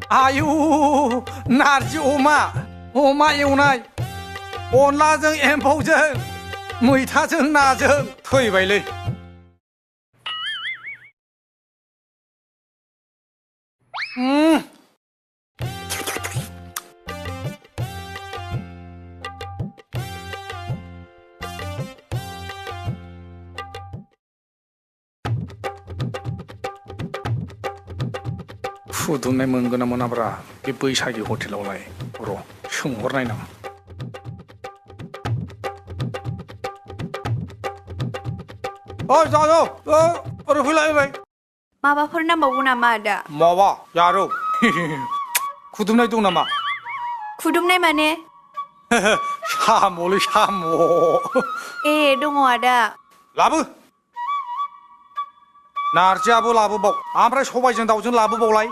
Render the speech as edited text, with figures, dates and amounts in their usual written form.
आयु नारजि अमा एवनाय अनलाजों एम्फौजों मैथाजों नाजों थैबायलै फुदुंनाय मोनगोन ना मोनाब्रा बे बैसागि हटेलावलाय र' सोंहरनाय नामा जानो ओरै फैलायबाय माबाफोर नांबावगौ नामा आदा माबा जारौ खुदुमनाय दं नामा खुदुमनाय माने साम'लै साम' ए दङ आदा लाबो नारजियाबो लाबोबाव ओमफ्राय सबायजों दाउजों लाबोबावलाय